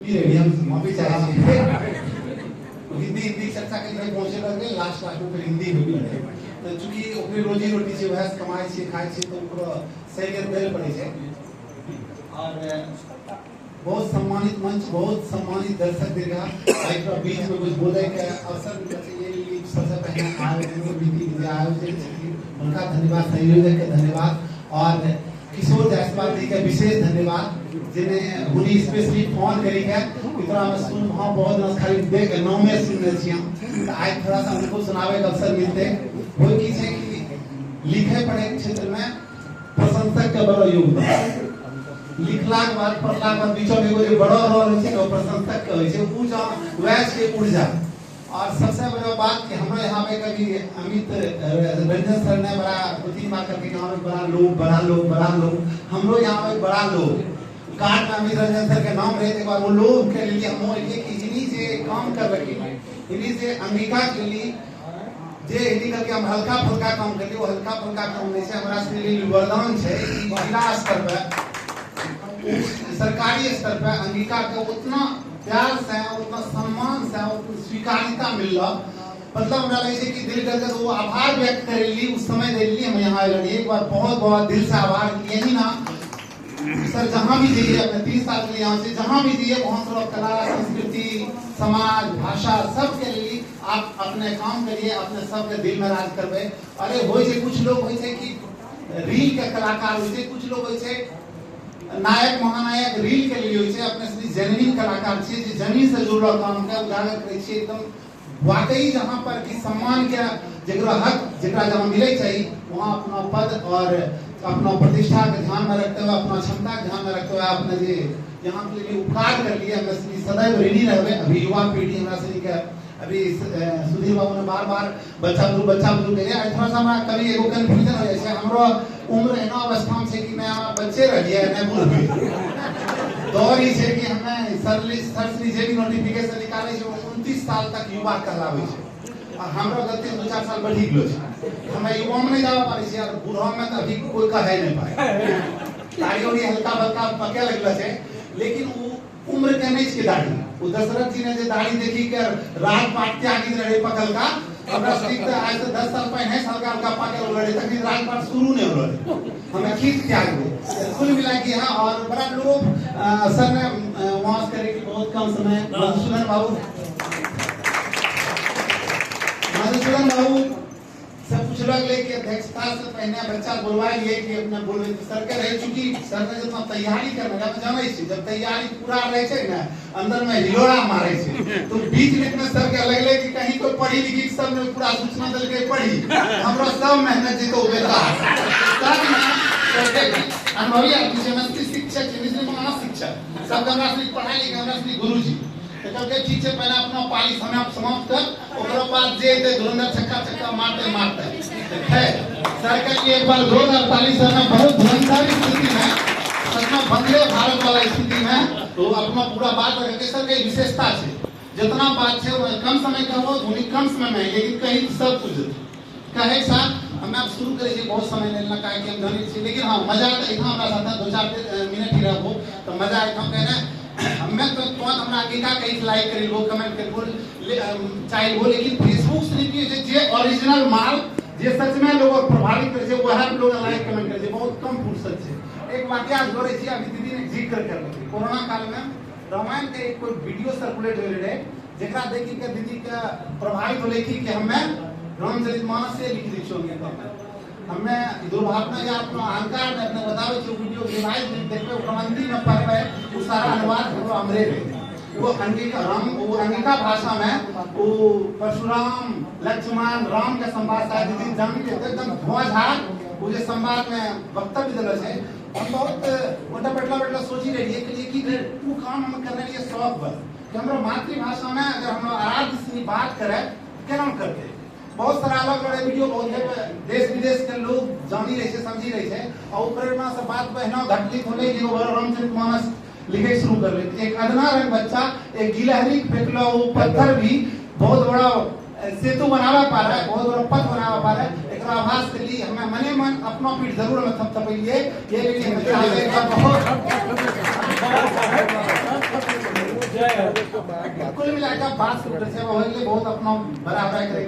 हम माफी चाहै छी। हिंदी हिंदी चर्चा के लिए पहुंचे लगे, लास्ट लास्ट में फिर हिंदी हो गेलै। तऽ चूँकि ओकरे रोजी रोटी छै, वएह से कमाइ छियै, खाइ छियै, तऽ ओकरो सही के दै पड़ै छै। और बहुत सम्मानित मंच, बहुत सम्मानित दर्शक दीर्घा, एकरा बीच में कुछ बोले के अवसर मिलल छै। ये लिए सबसे पहले आयोजन समिति जे आयोजक छथिन हुनका धन्यवाद, संयोजक के धन्यवाद और किशोर जायसवाल जी के विशेष धन्यवाद, जिन्हें हुनी स्पेशली फोन करी के इतना में सुन हाँ बहुत दिन खाली देख नामे सुनने छी हम, तो आज थोड़ा सा उनको सुनावे के अवसर मिलते। हो की छै कि लिखे पढ़े के क्षेत्र में प्रशंसक के बड़ा योगदान, लिखला के बाद पढ़ला के बाद बीचो में एगो जे बड़ा रोल होइ छै ने, ओ प्रशंसक के होइ छै, उ जँ वएह छै ऊर्जा। और सबसे बड़ा बात कि हमरा यहाँ पे कभी अमित रंजन सर ने बड़ा 2-3 बार करके गाँव में बड़ा लोग बड़ा लोग बड़ा लोग, हमरो यहाँ पे बड़ा लोग कार्ड में अमित रंजन सर के नाम रहे, एक बार वो लोग के लिए हम लिए कि इन्हीं से काम कर रखी, इन्हीं से अंगिका के लिए जे इन्हीं करके हम हल्का फुल्का काम कर लिए, वो हल्का फुल्का काम नहीं से हमारा से लिए वरदान है कि जिला स्तर पर सरकारी स्तर पर अंगिका के उतना प्यार से उतना सम्मान से उतना स्वीकार्यता मिलल, मतलब हमरा लगे छै कि दिल गदगद वो आभार व्यक्त करे ली उस समय दे ली हम यहाँ आयल रहिए। एक बार बहुत बहुत दिल से आभार। यही ना सर, जहाँ भी जाइए अपने 3 साल के लिए यहाँ से जहाँ भी जाइए वहाँ से कला संस्कृति समाज भाषा सब के लिए आप अपने काम करिए, अपने सबके दिल में राज करबे। अरे होइ छै कुछ लोग होइ छै कि रील के कलाकार होइ छै, कुछ लोग होइ छै नायक महानायक रील के लिए होइ छै, अपने से जेन्युइन कलाकार छियै जे जमीन से जुड़ल काम के उजागर करै छियै एकदम वाकई। जहाँ पर कि सम्मान के जकरा हक जकरा जहाँ मिले चाहिए वहाँ अपना पद और अपना प्रतिष्ठा के ध्यान में रखते हुए अपना क्षमता के ध्यान में रखते हुए अपने जे यहाँ के लिए उपकार कर लिए हम सदैव ऋणी रहबे। अभी युवा पीढ़ी हमरा से के अभी सुधीर बाबू ने बार बार बच्चा बुजुर्ग कहे, आइ थोड़ा सा हमरा कभी एगो कंफ्यूजन हो जाइ छै, हमरो उम्र एना अवस्था में छै कि मैं हमरा बच्चे रहिए ने बूढ़ दौर ही छै कि हमें सर से जे भी नोटिफिकेशन निकाले छै 29 साल तक युवा कहलाबै छै और हमरो गलती 2-4 साल बढ़ी गेलो छै, हमें युवा में नहीं जावा पारै छै और बूढ़ा में तो अभी कोई कहे नहीं पाए, दाढ़ी उड़ी हल्का फल्का पके लगलो छै, लेकिन वो उम्र के नहीं छै दाढ़ी। वो दशरथ जी ने जे दाढ़ी देखी कर राजपाट त्यागी रहे पकल का, हमरा ठीक तो आज से 10 साल पहले हल्का हल्का पकल रहे, तखनी राजपाट शुरू नहीं हो रहे, हमें खींच त्याग दे कुल मिला के यहाँ। और बड़ा लोग सर ने वहाँ से करे कि बहुत कम समय मधुसूदन बाबू सब पूछलक ले कि अध्यक्षता से पहले बच्चा बोलवा लिए कि अपना बोलवे, तो सर के रहे चूंकि सर ने जब तैयारी करने हम जानै छी जब तैयारी पूरा रहे छै ने अंदर में हिलोड़ा मारे छै, तो बीच बीच में सर के लगले कि कहीं कोई पढ़ी लिखी सब ने पूरा सूचना देलकै पढ़ी हमरा सब मेहनत जे तो बेकार। सर ने अनुभवी आदमी छै, हम शिक्षक छी, महाशिक्षक सब हमरा से पढ़ाई लिखाई हमरा से गुरुजी, तो कहलकै ठीक छै पहले अपना पाली समय समाप्त कर ओकरा बाद जे एतै धुरंधर छक्का छक्का मारते मारते। तो खैर सर के लिए एक बार 2048 में बहुत धुरंधर स्थिति में सपना वंदे भारत वाला स्थिति में तो अपना पूरा बात रख के सर के विशेषता है जितना बात है वो कम समय का हो उन्हीं कम समय में, लेकिन कहीं सब कुछ कहे साथ हमें आप शुरू करे बहुत समय नहीं लगा कि हम जाने छी, लेकिन हाँ मजा तो इतना हमरा साथ 2-4 मिनट ही रहो तो मजा आए हम कहना हमें तो तुरंत हमरा अंगिका कहीं लाइक करी लो कमेंट करी लो चाहे वो, लेकिन फेसबुक से नहीं जे जे ओरिजिनल माल जे सच में लोग प्रभावित करे छै वह लोग लाइक कमेंट करे छै, बहुत कम फुर्सत छै। एक वाकया जोड़े छी अभी दीदी ने जिक्र कर ली, कोरोना काल में रामायण के एक कोई वीडियो सर्कुलेट हो रहे जेकरा देखी के दीदी के प्रभावित होले कि हमें रामचरितमानस से लिख दी छो अंगिका में, हमें दुर्भावना या अपना अहंकार ने अपने बतावे छै वीडियो रिवाइज देखबे ओकरा में पढ़बे वो सारा अनुवाद हमरो हमरे रहे, वो अंगिका राम वो अंगिका भाषा में वो परशुराम लक्ष्मण राम के संवाद शायद दीदी जान के एकदम धुआं झाड़ वो जे संवाद में वक्तव्य देलो छै। हम बहुत मोटा पेटला पेटला सोची रही है कि वो काम हम करने लिए शौक बस कि हमरो मातृभाषा में अगर हम आराध्य से बात करे केना करते। बहुत सारा अलग अलग वीडियो बहुत है, देश विदेश के लोग जानी रहे छै समझी रहे छै और प्रेरणा से बात बहना घटलित होले कि वो रामचरितमानस लिखे शुरू कर ले। एक अदना रंग बच्चा एक गिलहरी फेंकलो वो पत्थर भी बहुत बड़ा सेतु बनावा पा रहा है, बहुत बड़ा पथ बनावा पा रहा है। एक आभास के लिए हमें मने मन अपना पीठ जरूर हमें थपथपैलिए, ये लेकिन बहुत कुल मिलाकर बात हो गेलै, बहुत अपना बड़ा बड़ा करे।